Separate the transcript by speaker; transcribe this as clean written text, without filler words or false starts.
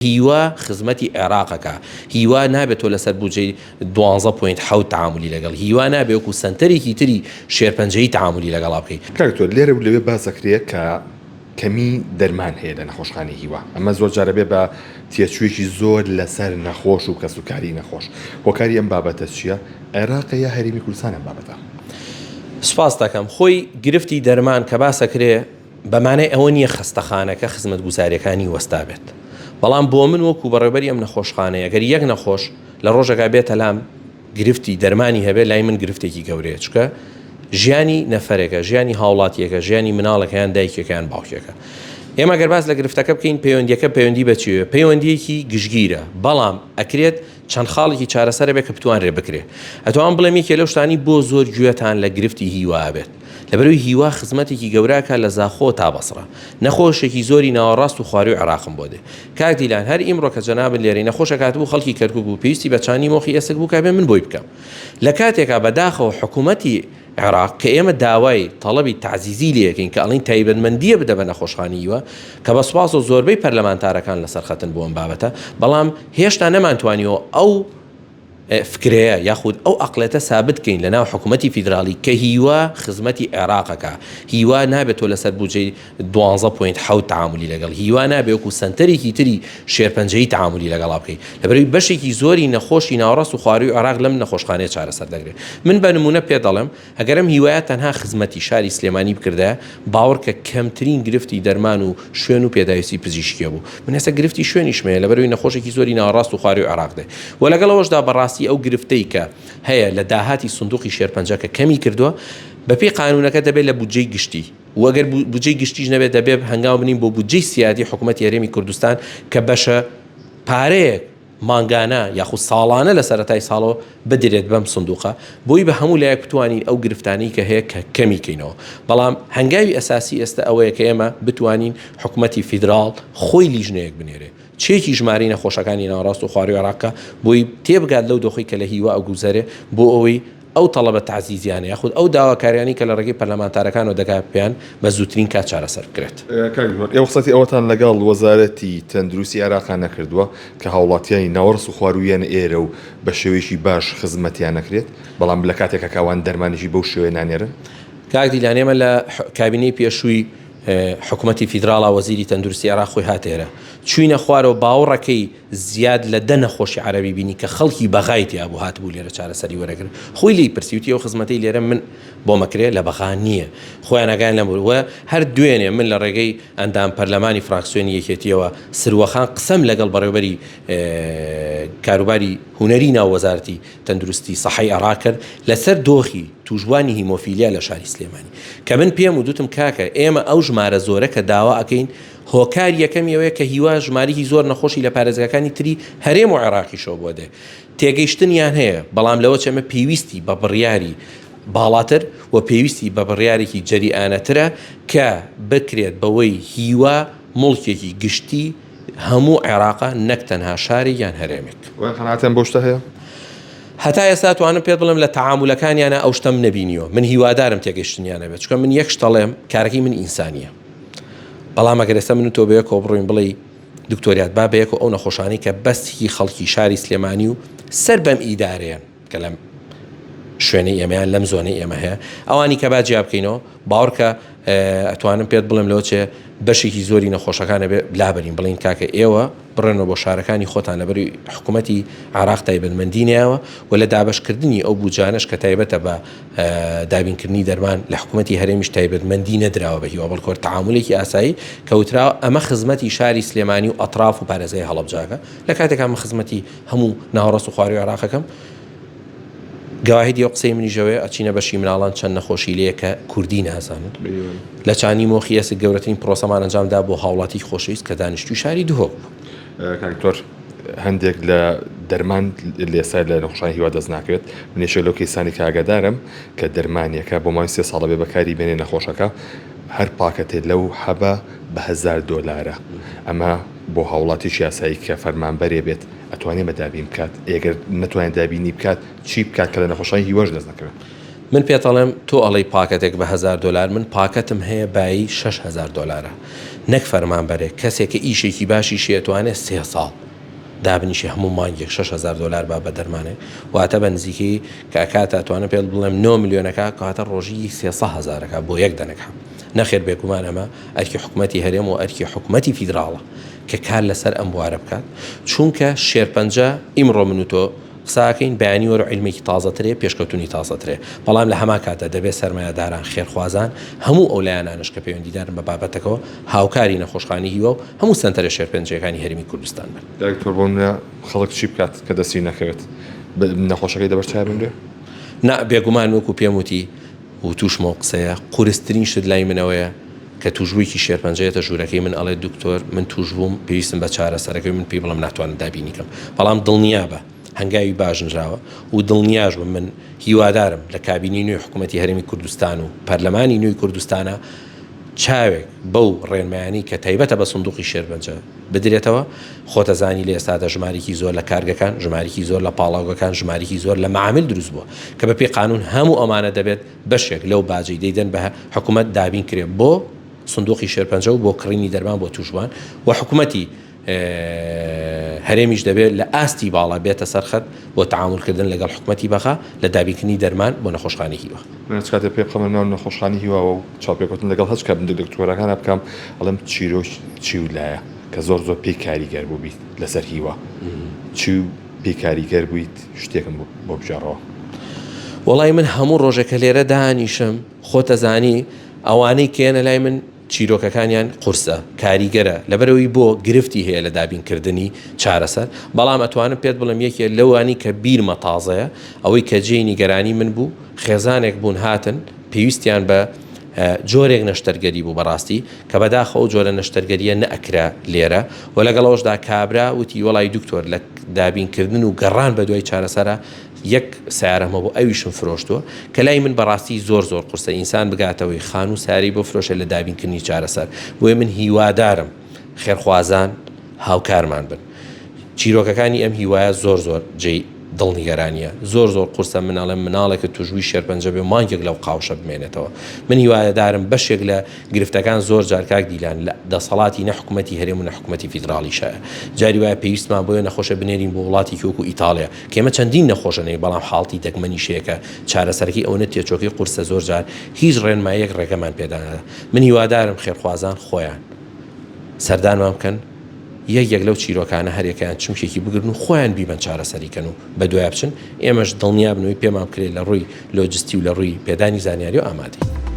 Speaker 1: هیوا خزمەتی عێراق ئەکا، هیوا نابێت تۆ لەسەر بودجەی دوانزە point حەوت تەعامولی لەگەڵ، هیوا نابێ وەکو سەنتەرێکی تری شێرپەنجەیی تەعامولی لەگەڵا بکەی.
Speaker 2: کاک دکتۆر لێرە و لەوێ باس ئەکرێ کە کەمی دەرمان هەیە لە نەخۆشخانەی هیوا، ئەمە زۆر جار ئەبێ بە تێچوویەکی زۆر لەسەر نەخۆش و کەسوکاری نەخۆش، هۆکاری ئەم بابەتە چییە؟ عێراقە یا هەرێمی کوردستان ئەم بابەتە؟
Speaker 1: سوپاست دەکەم. خۆی گرفتی دەرمان کە باس ئەکرێ بە مانای ئەوە نییە خەستەخانەکە خزمەتگوزارییەکانی وەستابێت، بەڵام بۆ من وەکو بەڕێوبەری ئەم نەخۆشخانەیە گەر یەک نەخۆش لە ڕۆژێکا بێتە لام گرفتی دەرمانی هەبێت لای من گرفتێکی گەورەیە چونکە ژیانی نەفەرێکە ژیانی هاوڵاتیەکە ژیانی مناڵێکە یان دایکێکە یان باوکێکە ئێمە گەر باس لە گرفتەکە بکەین پەیوەندیەکە پەیوەندی بە چیوە پەیوەندیەکی گشتگیرە بەڵام ئەکرێت چەند خاڵێکی چارەسەرە بێت کە بتوانرێت بکرێت ئەتوانم بڵێم یەکێ لەو شتانی بۆ زۆر گوێتان لە گرفتی هیوا بێت لەبەرئەوەی هیوا خزمەتێکی گەورە ئەکات لە زاخۆ تا بەسڕە. نەخۆشێکی زۆری ناوەڕاست و خوارووی عێراقم بۆ دێ. کاک دیلان هەر ئیمڕۆ کە جەنابت لێرەی نەخۆشێک هاتبوو خەڵکی کەرکوک بوو پێویستی بە چاندنی مۆخی ئێسک بوو کە ئەبێ من بۆی بکەم. لە کاتێکا بە داخەوە حکوومەتی عێراق کە ئێمە داوای تەڵەبی تەعزیزی لێ ئەکەین کە ئەڵێین تایبەتمەندییە بدە بە نەخۆشخانەی هیوا کە بە سوپاسەوە زۆربەی پەرلەمانتارەکان لەسەر خەتن بۆ ئەم بابەتە بەڵام هێشتا نەمانتوانیوە ئەو فکرەیە یاخود ئەو ئەقڵێتە سابت کەین لەناو حکومەتی فیدراڵی کە هیوا خزمەتی عێراق ئەکا، هیوا نابێت تۆ لەسەر بودجەی دوانزە point حەوت تەعامولی لەگەڵ، هیوا نابێ وەکو سەنتەرێکی تری شێرپەنجەیی تەعامولی لەگەڵا بکەی، لەبەرئەوەی بەشێکی زۆری نەخۆشی ناوەڕاست و خوارووی عێراق لەم نەخۆشخانەیە چارەسەر دەکرێت. من بە نموونە پێت دەڵێم ئەگەر ئەم هیوایە تەنها خزمەتی شاری سلێمانی بکردایە، باوەڕکە کەمترین گرفتی دەرمان و شوێن و پێداویستی پزیشکیە بوو. من ئێستا گرفتی شوێنیشم هەیە لەبەرئەوەی نەخۆشێکی زۆری ناوەڕاست و خوارووی عێراق دێ. وە لەگەڵ ئەوەشدا بەڕاستی ئەو گرفتەی کە هەیە لە داهاتی سندوقی شێرپەنجە کە کەمی کردووە، بەپێی قانونەکە دەبێت لە بودجەی گشتی و ئەگەر بودجەی گشتیش نەبێت دەبێت هەنگاو بنین بۆ بودجەی سیادی حکومەتی هەرێمی کوردستان کە بەشە پارەیەک مانگانە یاخود ساڵانە لە سەرەتای ساڵەوە بدرێت بەم سندوقە بۆی بە هەموو لایەک بتوانین ئەو گرفتانەی کە هەیە کە کەمی کەینەوە بەڵام هەنگاوی ئەساسی ئێستا ئەوەیە کە ئێمە بتوانین حکومەتی فیدراڵ خۆی لیژنەیەک بنێرێ چێکی ژمارەی نەخۆشەکانی ناوەڕاست و خواروی عێراق بۆی تێبگات لەو دۆخەی کە لە هیوا ئەگوزەرێ بۆ ئەوەی ئەو تەڵەبە تەعزیزیانە یاخود ئەو داواکاریانەی کە لە ڕێگەی پەرلەمانتارەکانەوە دەگات پێیان بە زووترین کات چارەسەر بکرێت.
Speaker 2: کاک عومەر، ئێوە قسەتی ئەوەتان لەگەڵ وەزارەتی تەندروستی عێراقا نەکردووە کە هاوڵاتیانی ناوەڕست و خواروو یەنە ئێرە و بە شێوەیەکی باش خزمەتیان نەکرێت، بەڵام لە کاتێکا کە ئەوان دەرمانێکی بەو شێوەیە نانێرن؟
Speaker 1: کاک دیلان، ئێمە لە کابینەی پێشووی حکومەتی فیدراڵا وەزیری تەندروستی عێراق خۆی هاتە ئێرە، چووینە خوارەوە باوڕەکەی زیاد لە دە نەخۆشی عەرەبی بینی کە خەڵکی بەغای تیا بوو هاتبوو لێرە چارەسەری وەرەگرت خۆی لێی پرسی وتی ئەو خزمەتەی لێرە من بۆم ئەکرێ لە بەغا نییە خۆیان ئاگایان لەم بوو وە هەر دوێنێ من لە ڕێگەی ئەندام پەرلەمانی فراکسیۆنی یەکێتیەوە سروەخان قسەم لەگەڵ بەڕێوبەری کاروباری هونەری ناو وەزارەتی تەندروستی سەحەی عێراق کرد لەسەر دۆخی توشبوانی هیمۆفیلیا لە شاری سلێمانی کە من پێم و دوتم کاکە ئێمە ئەو ژمارە زۆرە کە داوا ئەکەین هۆکاری یەکەمی ئەوەیە کە هیوا ژمارەیەکی زۆر نەخۆشی لە پارێزگاکانی تری هەرێم و عێراقیشەوە بۆ دێ. تێگەیشتنیان هەیە، بەڵام لەوە چەمە پێویستی بە بڕیاری باڵاتر و پێویستی بە بڕیارێکی جەریئانەترە کە بکرێت بەوەی هیوا موڵکێکی گشتی هەموو عێراقە نەک تەنها شارێک یان هەرێمێک.
Speaker 2: وایە قەناعەتیان بەو شتە هەیە؟
Speaker 1: هەتا ئێستا توانم پێت بڵێم لە تەعامولەکانیانا ئەو شتەم نەبینیوە. من هیوادارم تێگەیشتنیان هەبێت، چونکە من یەک شت ئەڵێم کارەکەی من ئینسانییە. بەڵام ئەگەر ئێستا من و تۆ بەیەکەوە بڕۆین بڵێی دکتۆر یاد با بەیەکەوە ئەو نەخۆشانەی کە بەس هی خەڵکی شاری سلێمانی و سەر بەم ئیدارەیەن کە لەم شوێنەی ئێمەیان لەم زۆنەی ئێمە هەیە ئەوانی کە با جیا بکەینەوە باوەڕکە ئەتوانم پێت بڵێم لەوە چێ بەشێکی زۆری نەخۆشەکانە بێ لابەرین بڵین کاکە ئێوە بڕێنەوە بۆ شارەکانی خۆتان لەبەری حکوومەتی عراق تایبەتمەندی نایەوە و لە دابەشکردنی ئەو بودجانەش کە تایبەتە بە دابینکردنی دەرمان لە حکوومەتی هەرێمیش تایبەتمەندی نەدراوە بە هیوا بەڵکو هەر تەعامولێکی ئاسایی کە وتراوە ئەمە خزمەتی شاری سلێمانی و ئەتراف و پارێزگای هەڵەبجەکە لە کاتێکا من خزمەتی هەموو ناوەڕاست و خواروی عێراقەکەم گەواهیدی ئەو قسەی منیش ئەوەیە ئەچینە بەشی مناڵان چەند نەخۆشی لێیە کە کوردی نازانن لە چانی مۆخی ئێسک گەورەترین پرۆسەمان ئەنجام دا بۆ هاوڵاتی خۆشەویست کە دانیشتوی شاری دهۆک بوو.
Speaker 2: کاک دکتۆر هەندێک لە دەرمان لێسا لە نەخۆشانی هیوا دەست ناکەوێت من یەکێک لەو کەیسانی کە ئاگادارم کە دەرمانیەکە بۆ ماوەی سێ ساڵە بێ بەکاری بێنێ نەخۆشەکە هەر پاکەتێ لەو حەبە بە هەزار دۆلارە ئەمە بۆ هاوڵاتیکی یاسایی کە فەرمانبەرێ بێت ئەتوانێ بە دابین بکات ئێگەر نەتوانێت دابینی بکات چی بکات کە لە نەخۆشانی هیواش دەست نەکەوێت؟
Speaker 1: من پێت ئەڵێم تۆ ئەڵێی پاکەتێک بە هەزار دۆلار من پاکەتم هەیە بایی 6000 دۆلارە. نەک فەرمانبەرێک، کەسێک کە ئیشێکی باشیشی ئەتوانێ سێ ساڵ دابنیشێ هەموو مانگێک 6000 دۆلار با بە دەرمانێک، واتە بە نزیکەی کە ئەکاتە ئەتوانم پێت بڵێم نۆ ملیۆنەکە کەواتە ڕۆژی 300 هەزارەکە بۆ یەک دەنک حەب. نەخێر بێگومان ئەمە ئەرکی حکومەتی هەرێم و ئەرکی حکومەتی فیدراڵە کە کار لەسەر ئەم بوارە بکات، چونکە شێرپەنجە ئیمڕۆ من و تۆ قسە ئەکەین بەیانی وەرە عیلمێکی تازەترێ پێشکەوتنی تازەترێ بەڵام لە هەمان کاتدا دەبێت سەرمایەداران خێرخوازان هەموو ئەو لایەنانەش کە پەیوەندیدارن بە بابەتەکەوە هاوکاری نەخۆشخانەی هیوا و هەموو سەنتەرە شێرپەنجەیەکانی هەرێمی کوردستان بن.
Speaker 2: دکتۆر بۆ نمونە خەڵک چی بکات کە دەستی نەکەوێت نەخۆشەکەی لەبەر چاوی بمرێ؟
Speaker 1: نا بێگومان وەکو پێم وتی وتوشمەو قسەیە قورسترین شت لای من ئەوەیە کە توشبوویەکی شێرپەنجە یەتە ژوورەکەی من ئەڵێ دکتۆر من توشبووم پێویستم بە چارەسەرەکەی من پێی بڵێم ناتوانم دابینی کەم بەڵام دڵنیابە هەنگاوی باش نراوە و دڵنیاش بە من هیوادارم لە کابینەی نوێی حکوومەتی هەرێمی کوردستان و پەرلەمانی نوێی کوردستانە چاوێک بەو ڕێنمایانەی کە تایبەتە بە سندوقی شێرپەنجە بدرێتەوە خۆتەزانی لە ئێستادا ژمارێکی زۆر لە کارگەکان ژمارێکی زۆر لە پاڵاوگەکان ژمارێکی زۆر لە مەعامل دروست بووە کە بەپێی قانون هەموو ئەمانە دەبێت بەشێک لەو باجەی دەیدەن بە حکومەت دابین کرێ بۆ سندوقی شێرپەنجە و بۆ کڕینی دەرمان بۆ تووشبووان و حکومەتی هەرێمیش دەبێت لە ئاستی باڵا بێتە سەر خەت بۆ تەعامولکردن لەگەڵ حکومەتی بەغا لە دابینکردنی دەرمان بۆ نەخۆشخانەی هیوا.
Speaker 2: من هەچ کاتێ پێ بخەمە ناو نەخۆشخانەی هیواوە و چاوپێکەوتن لەگەڵ هەچ کام لە دکتۆرەکانا بکەم ئەڵێم چیرۆکی چی و لایە کە زۆر زۆر پێی کاریگەر بووبیت لەسەر هیوا چی و پێی کاریگەر بوویت شتێکم بۆ بگێڕەوە.
Speaker 1: وەڵای من هەموو ڕۆژێک کە لێرە دانیشم خۆتەزانی ئەوانەی کە یەنە لای من چیرۆکەکانیان قورسە کاریگەرە لەبەرئەوەی بۆ گرفتی هەیە لە دابینکردنی چارەسەر بەڵام ئەتوانم پێت بڵێم یەکێ لەوانی کە بیرمە تازەیە ئەوەی کە جێی نیگەرانی من بوو خێزانێک بوون هاتن پێویستیان بە جۆرێک نەشتەرگەری بوو بەڕاستی کە بەداخەوە ئەو جۆرە نەشتەرگەریە نەئەکرا لێرە و لەگەڵ ئەوەشدا کابرا وتی وەڵای دکتۆر لە دابینکردن و گەڕان بە دوای چارەسەرە یەک سەیارەم هەبوو ئەویشم فرۆشتووە کە لای من بەڕاستی زۆر زۆر قورسە ئینسان بگاتەوەی خانوو سەیارەی بۆ فرۆشێ لە دابینکردنی چارەسەر بۆیە من هیوادارم خێرخوازان هاوکارمان بن چیرۆکەکانی ئەم هیوایە زۆر زۆر جێی دڵنیگەرانیە زۆر زۆر قورسە من ئەڵێم مناڵێکت توشبووی شێرپەنجە بێ مانگێک لەو قاوشە بمێنێتەوە من هیوادارم بەشێک لە گرفتەکان زۆر جار کاک دیلان لە دەسەڵاتی نە حکومەتی هەرێم و نە حکومەتی فیدراڵیشایە جاری وایە پێویستمان بۆیە نەخۆشە بنێرین بۆ وڵاتێکی وەکو ئیتاڵیا کە ئێمە چەندین نەخۆشە نەی بەڵام حاڵتی دەگمەنیش هەیە کە چارەسەرەکەی ئەوەنە تێچۆکەی قورسە زۆر جار هیچ ڕێنماییەک ڕێگەمان پێدانادا من هیوادارم خێرخوازان خۆیان سەردانمان بکەن یەک یەک لەو چیرۆکانە هەریەکەیان چمکێکی بگرن و خۆیان بیبەن چارەسەری کەن و بەدوایە بچن ئێمەش دڵنیابن ئەوەی پێمان بکرێت لە ڕووی لۆجستی و لە ڕووی پێدانی زانیاری و ئامادەین.